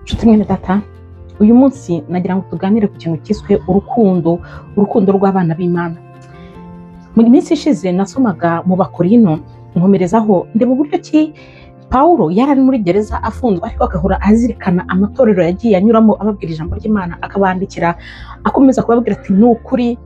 Nshuti mwene data, uyu munsi nagira ngo tuganire ku kintu cyiswe urukundo, urukundo rw'abana b'Imana. Mu minsi ishize nasomaga mu Bakorino, nkomerezaho ndeba uburyo ki Pawulo yari ari muri gereza afunzwe, ariko agahora azirikana amatorero yagiye anyuramo ababwira ijambo ry'Imana, akabandikira akomeza kubabwira ati: "Ni ukuri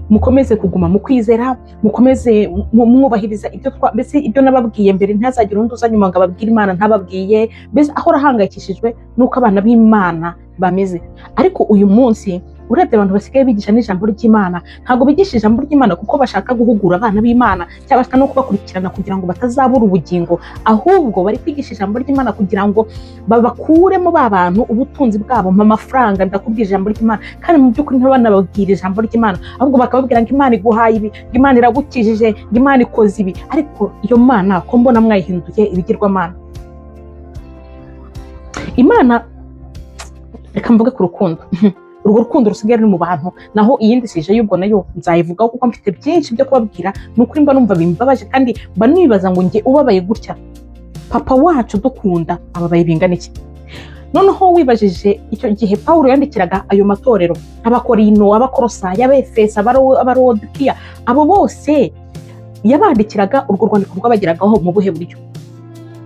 mukomeze kuguma mu kwizera, mukomeze mwubahiriza ibyo twa mbese ibyo nababwiye mbere, ntihazagire undi uza nyuma ngo ababwire Imana ntababwiye." Mbese ahora ahangayikishijwe n'uko abana b'Imana bameze. Ariko uyu munsi urebye abantu basigaye bigisha n'ijambo ry'Imana, ntabwo bigisha ijambo ry'Imana kuko bashaka guhugura abana b'Imana cyangwa bashaka no kubakurikirana kugira ngo batazabura ubugingo, ahubwo bari kwigisha ijambo ry'Imana kugira ngo babakuremo ba bantu ubutunzi bwabo. Mpa amafaranga ndakubwira ijambo ry'Imana. Kandi mu by'ukuri ntibanababwira ijambo ry'Imana, ahubwo bakababwira ngo Imana iguhaye ibi, ngo Imana iragukijije, ngo Imana ikoze ibi. Ariko iyo Mana ko mbona mwayihinduye ibigirwamana? Imana, reka mvuge ku rukundo, urwo rukundo rusigaye ruri mu bantu. Naho iyindi sujet y'ubwo nayo nzayivugaho, kuko mfite byinshi byo kubabwira. Ni ukuri mba numva bimbabaje, kandi mba nibaza ngo njye ubabaye gutya, Papa wacu dukunda ababaye bingana iki? Noneho wibajije icyo gihe Pawulo yandikiraga ayo matorero, Abakorino, Abakorosayi, Abefeso, Abarodikiya, abo bose yabandikiraga, urwo rwandiko rwabageragaho mu buhe buryo?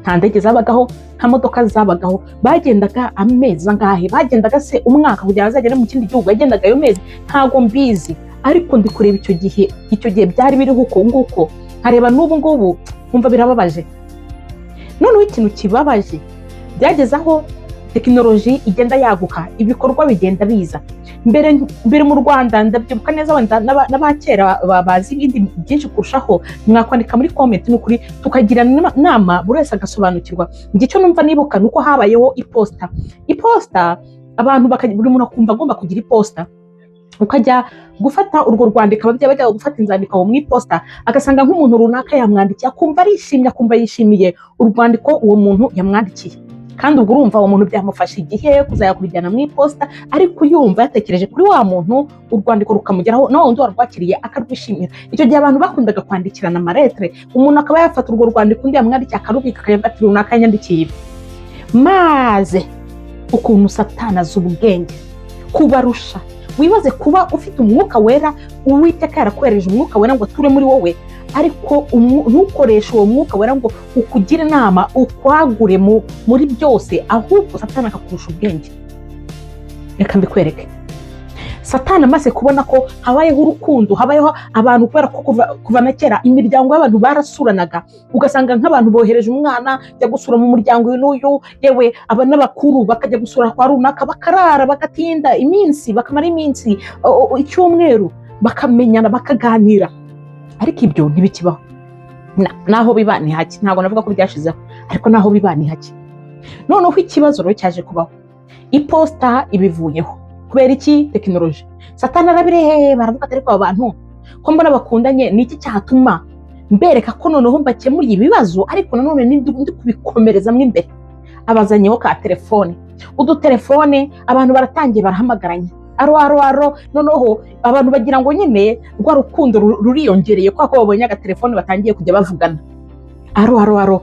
Nta ndege zabagaho, nta modoka zabagaho. Bagendaga amezi angahe? Bagendaga se umwaka kugira ngo azagere mu kindi gihugu? Yagendaga ayo mezi? Ntago mbizi, ariko ndi kureba icyo gihe, icyo gihe byari biriho uko nguko, nkareba n'ubu ngubu nkumva birababaje. Noneho ikintu kibabaje, byageze aho tekinoloji igenda yaguka, ibikorwa bigenda biza. Mbere mbere mu Rwanda, ndabyibuka neza, wenda n'abakera bazi ibindi byinshi kurushaho, mwakwandika muri comment, ni ukuri tukagira inama, buri wese agasobanukirwa. Njye icyo numva nibuka ni uko habayeho iposita. Iposita, abantu buri muntu akumva agomba kugira iposita, ukajya gufata urwo rwandiko. Ababyeyi bajya gufata inzandiko mu iposita, agasanga nk'umuntu runaka yamwandikiye, akumva arishimye, akumva yishimiye urwandiko uwo muntu yamwandikiye. Kandi ubwo urumva uwo muntu byamufasha igihe kuzajya kubijyana mu iposita, ariko yumva yatekereje kuri wa muntu, urwandiko rukamugeraho, na wa wundi warwakiriye akarwishimira. Icyo gihe abantu bakundaga kwandikirana amalettre, umuntu akaba yafata urwo rwandiko undi yamwandikiye akarubika, akavuga ati: "Runaka yanyandikiye ibi." Maze ukuntu Satani azi ubwenge kubarusha, wibaze kuba ufite Umwuka Wera, Uwiteka yarakwereje Umwuka Wera ngo ature muri wowe, ariko ntukoreshe uwo Mwuka Wera ngo ukugire inama, ukwagure muri byose, ahubwo Satani akakurusha ubwenge. Reka mbikwereke. Satani amaze kubona ko habayeho urukundo, habayeho abantu, kubera ko kuva na kera imiryango y'abantu barasuranaga, ugasanga nk'abantu bohereje umwana jya gusura mu muryango uyu n'uyu, yewe aba n'abakuru bakajya gusura kwa runaka, bakarara, bagatinda iminsi, bakamara iminsi, icyumweru, bakamenyana, bakaganira. Ariko ibyo ntibikibaho. Naho biba ni hake. Ntabwo navuga ko byashizeho, ariko naho biba ni hake. Noneho ikibazo rero cyaje kubaho, iposita ibivuyeho. Kubera iki? Tekinoloji. Satani arabireba, aravuga ati: "Ariko aba bantu ko mbona bakundanye, ni iki cyatuma mbereka ko noneho mbakemuriye ibibazo, ariko nanone ndi kubikomerezamo imbere?" Abazanyeho ka telefone, udutelefone, abantu baratangiye barahamagaranye: "Aro, aro, aro." Noneho abantu bagira ngo nyine rwa rukundo ruriyongereye kubera ko babonye agatelefone, batangiye kujya bavugana: "Aro, aro, aro."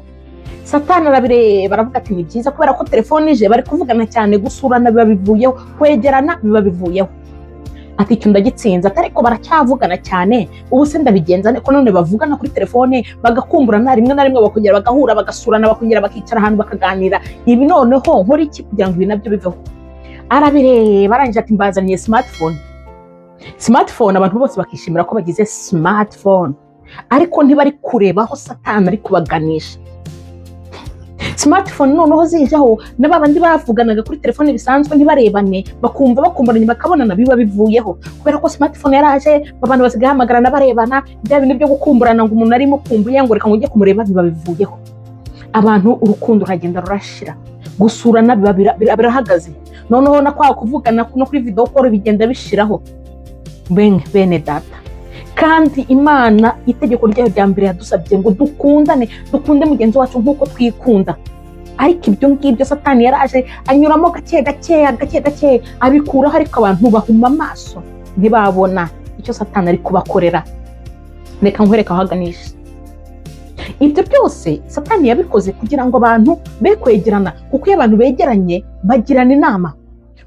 Satani arabireba, aravuga ati: "Ni byiza, kubera ko telefone ije bari kuvugana cyane, gusurana biba bivuyeho, kwegerana biba bivuyeho." Ati: "Icyo ndagitsinze." Ati: "Ariko baracyavugana cyane, ubu se ndabigenza nte ko none bavugana kuri telefone, bagakumburana, rimwe na rimwe bakongera bagahura, bagasurana, bakongera bakicara ahantu bakaganira? Ibi noneho nkora iki kugira ngo ibi nabyo biveho?" Arabireba, arangije ati: "Mbazaniye smartphone." Smartphone, abantu bose bakishimira ko bagize smartphone, ariko ntibari kureba aho Satani ari kubaganisha. Smartphone noneho zijeho, na ba bandi bavuganaga kuri telefone bisanzwe ntibarebane, bakumva bakumburanye bakabonana, biba bivuyeho, kubera ko smartphone yaraje, abantu basigaye bahamagarana barebana. Bya bintu byo gukumburana, ngo umuntu arimo kumbuye ngo reka ngo ujye kumureba, biba bivuyeho. Abantu urukundo ruragenda rurashira, gusurana biba birahagaze, noneho na kwa kuvugana no kuri video call bigenda bishiraho. Bene data, kandi Imana itegeko ryayo rya mbere yadusabye ngo dukundane, dukunde mugenzi wacu nk'uko twikunda. Ariko ibyo ngibyo Satani yaraje anyuramo gake gake gake gake abikuraho, ariko abantu bahuma amaso ntibabona icyo Satani ari kubakorera. Reka nkwereke aho aganisha. Ibyo byose Satani yabikoze kugira ngo abantu be kwegerana, kuko iyo abantu begeranye bagirana inama.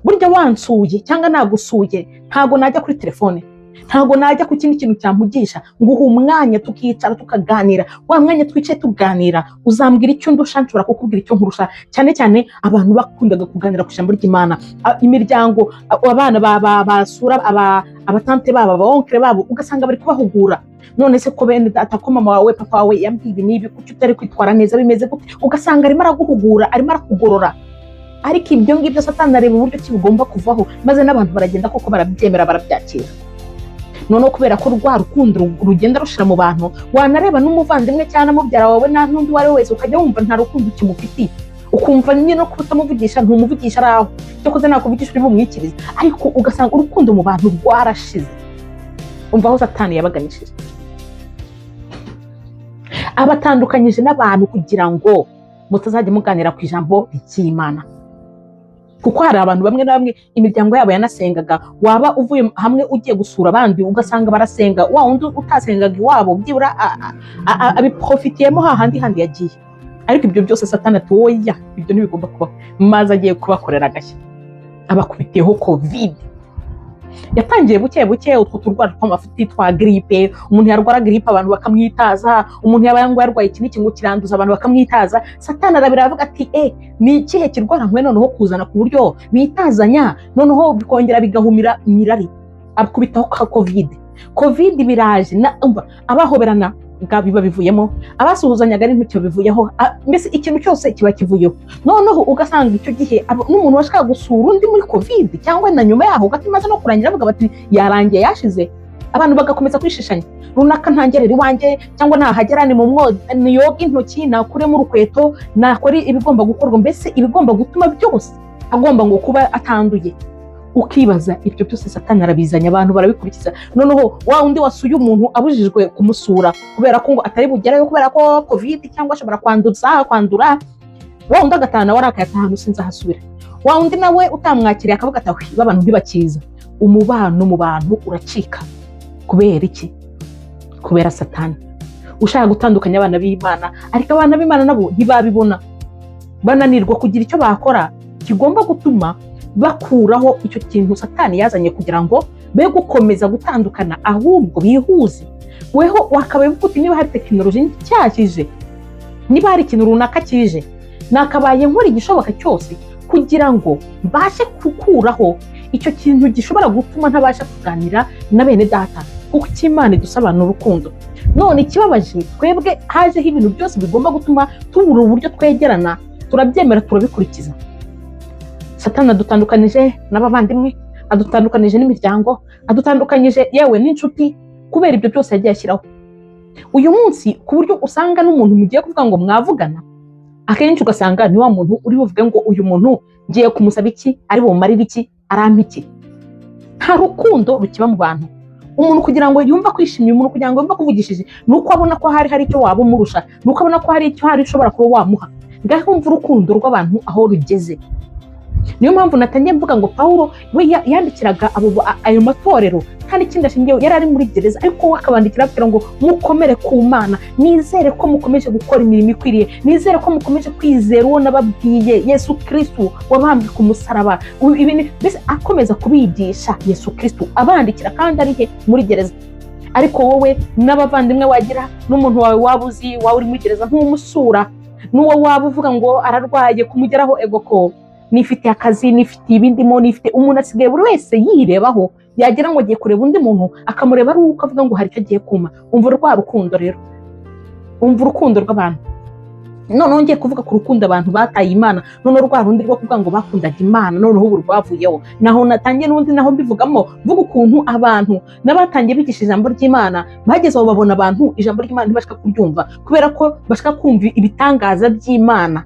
Burya wansuye cyangwa nagusuye, ntago najya kuri telefone, ntago najya ku kindi kintu cyampugisha. Nguha umwanya tukicara tukaganira. Wa mwanya twicaye tuganira, uzambwira icyo ndusha, nshobora kukubwira icyo nkurusha. Cyane cyane abantu bakundaga kuganira ku ijambo ry'Imana. Imiryango, abana basura abatante babo, aba oncle babo, ugasanga bari kubahugura: "None se ko bene data, ko mama wawe, papa wawe yambwiye ibi n'ibi, kuki utari kwitwara neza? Bimeze gute?" Ugasanga arimo araguhugura, arimo arakugorora. Ariko ibyo ngibyo Satani areba uburyo ki bugomba kuvaho, maze n'abantu baragenda koko barabyemera, barabyakira. Noneho kubera ko rwa rukundo rugenda rushira mu bantu, wanareba n'umuvandimwe cyangwa na mubyara wawe n'undi uwo ari we wese, ukajya wumva nta rukundo ukimufitiye, ukumva nyine no kuba utamuvugisha, ntumuvugisha ari aho, cyakoze nakuvugisha uri bumwikirize, ariko ugasanga urukundo mu bantu rwarashize. Umva aho Satani yabaganishije: abatandukanyije n'abantu kugira ngo mutazajya muganira ku ijambo ry'Imana. Kuko hari abantu bamwe na bamwe imiryango yabo yanasengaga, waba uvuye hamwe ugiye gusura abandi ugasanga barasenga, wa wundi utasengaga iwabo byibura abiprofitiyemo hahandi handi yagiye. Ariko ibyo byose Satani ati: "Oya, ibyo ntibigomba kubaho." Maze agiye kubakorera agashya, abakubitiyeho COVID. Yatangiye buke buke, utwo turwara tw'amafuti twa grippe. Umuntu yarwara grippe abantu bakamwitaza, umuntu yaba ngo yarwaye iki n'iki ngo kiranduza, abantu bakamwitaza. Satani arabira, aravuga ati: "E, ni ikihe kirwara nkwe noneho kuzana ku buryo bitazanya, noneho bikongera bigahumira imirari?" Akubitaho ka COVID. COVID biraje na umva, abahoberana ga biba bivuyemo, abasuhuzanyaga n'intoki bivuyeho, mbese ikintu cyose kiba kivuyeho. Noneho ugasanga icyo gihe n'umuntu washakaga gusura undi muri COVID cyangwa na nyuma yaho gato imaze no kurangira, bavuga bati yarangiye, yashize, abantu bagakomeza kwishishanya: runaka ntangerera iwanjye, cyangwa nahagera ni mu mwo niyoga intoki, nakuremo urukweto, nakora ibigomba gukorwa, mbese ibigomba gutuma byose agomba ngo kuba atanduye. Ukibaza, ibyo byose Satani arabizanye, abantu barabikurikiza. Noneho wa wundi wasuye umuntu abujijwe kumusura kubera ko ngo atari bugerayo kubera ko COVID cyangwa ashobora kwanduza, kwandura, wa wundi agataha nawe arakaye, ahantu sinzahasubira. Wa wundi nawe utamwakiriye akavuga ati: "Ahwi, abantu ntibakiza." Umubano mu bantu uracika. Kubera iki? Kubera Satani ushaka gutandukanya abana b'Imana. Ariko abana b'Imana nabo ntibabibona, bananirwa kugira icyo bakora kigomba gutuma bakuraho icyo kintu Satani yazanye kugira ngo be gukomeza gutandukana, ahubwo bihuze. Weho wakabaye uvuga uti: "Niba hari tekinoloji nshyashya, niba hari ikintu runaka kije, nakabaye nkora igishoboka cyose kugira ngo mbashe gukuraho icyo kintu gishobora gutuma ntabasha kuganira na bene data." Kuko icyo Imana idusaba ni urukundo. None ikibabaje, twebwe hajeho ibintu byose bigomba gutuma tubura uburyo twegerana, turabyemera, turabikurikiza. Satani adutandukanije n'abavandimwe, adutandukanije n'imiryango, adutandukanyije yewe n'inshuti, kubera ibyo byose yagiye ashyiraho. Uyu munsi ku buryo usanga n'umuntu mugiye kuvuga ngo mwavugana, akenshi ugasanga ni wa muntu uri buvuge ngo: "Uyu muntu ngiye kumusaba iki? Ari bumarire iki? Arampa iki?" Nta rukundo rukiba mu bantu. Umuntu kugira ngo yumve akwishimiye, umuntu kugira ngo yumve akuvugishije, ni uko abona ko hari icyo waba umurusha, ni uko abona ko hari icyo hari ushobora kuba wamuha. Ngaho wumva urukundo rw'abantu aho rugeze. Niyo mpamvu natangiye mvuga ngo Pawulo we yandikiraga ayo matorero nta n'ikindi ashingiyeho, yari ari muri gereza, ariko we akabandikira ababwira ngo: "Mukomere ku Mana, nizere ko mukomeje gukora imirimo ikwiriye, nizere ko mukomeje kwizera uwo nababwiye, Yesu Kirisitu wabambwe ku musaraba." Mbese akomeza kubigisha Yesu Kirisitu, abandikira kandi ari he? Muri gereza. Ariko wowe n'abavandimwe wagira, n'umuntu wawe waba uzi, waba uri muri gereza ntumusura, n'uwo waba uvuga ngo ararwaye, kumugeraho ego ko nifitiye akazi, nifitiye ibindimo, nifite. Umuntu asigaye buri wese yirebaho, yagira ngo agiye kureba undi muntu, akamureba ari uko avuga ngo hari icyo agiye kuma. Umva rwa rukundo rero, umva urukundo rw'abantu. Noneho ngiye kuvuga ku rukundo abantu bataye Imana. Noneho rwa rundi rwo kuvuga ngo bakundaga Imana, noneho ubu rwavuyeho. Naho natangiye n'ubundi, naho mbivugamo, mvuga ukuntu abantu n'abatangiye bigisha ijambo ry'Imana bageze aho babona abantu ijambo ry'Imana ntibashaka kuryumva, kubera ko bashaka kumva ibitangaza by'Imana.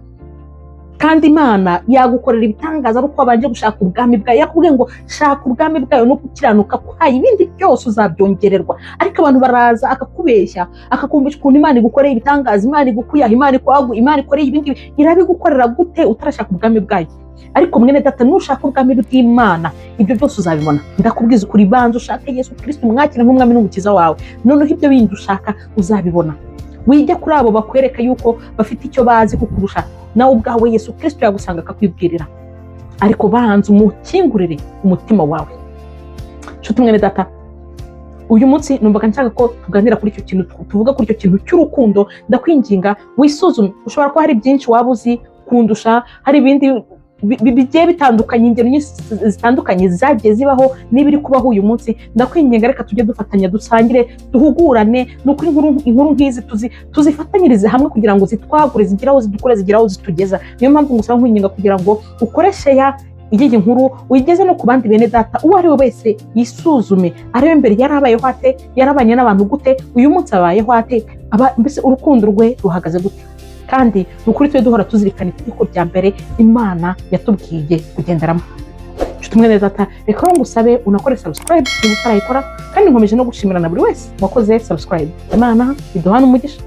Kandi Imana yagukorera ibitangaza ari uko wabanje gushaka ubwami bwayo. Yakubwiye ngo shaka ubwami bwayo no gukiranuka kwayo, ibindi byose uzabyongererwa. Ariko abantu baraza akakubeshya, akakumvisha ukuntu Imana igukoreye ibitangaza, Imana igukuyaha, Imana ikwagu, Imana ikoreye ibindi. Irabigukorera gute utarashaka ubwami bwayo? Ariko mwene data, nushaka ubwami bw'Imana, ibyo byose uzabibona. Ndakubwiza ukuri, banza ushake Yesu Kirisito, umwakire nk'umwami n'umukiza wawe, noneho ibyo bindi ushaka uzabibona. Wijya kuri abo bakwereka yuko bafite icyo bazi kukurusha. Nawe ubwawe Yesu Kirisito yagusanga akakwibwirira, ariko banza umukingurire umutima wawe. Nshuti mwene data, uyu munsi numvaga nshaka ko tuganira kuri icyo kintu, tuvuga kuri icyo kintu cy'urukundo. Ndakwinginga wisuzume. Ushobora kuba hari byinshi waba uzi kundusha, hari ibindi bigiye bitandukanye, ingero nyinshi zitandukanye zagiye zibaho n'ibiri kubaho uyu munsi. Ndakwinginga, reka tujye dufatanya, dusangire, duhugurane. Ni ukuri inkuru nk'izi tuzifatanyirize hamwe kugira ngo zitwagure, zigire aho zidukure, zigire aho zitugeza. Niyo mpamvu ngusaba, nkwinginga kugira ngo ukoreshe ya iyi nkuru, uyigeze no ku bandi bene data. Uwo ari we wese yisuzume, arebe mbere yarabayeho ate, yarabanye n'abantu gute, uyu munsi abayeho ate, mbese urukundo rwe ruhagaze gute. Kandi ni ukuri tujye duhora tuzirikana itegeko rya mbere Imana yatubwiye kugenderamo. Nshuti mwene data, reka rero ngusabe unakore subscribe niba utarayikora, kandi nkomeje no gushimira na buri wese wakoze subscribe. Imana iduhane umugisha.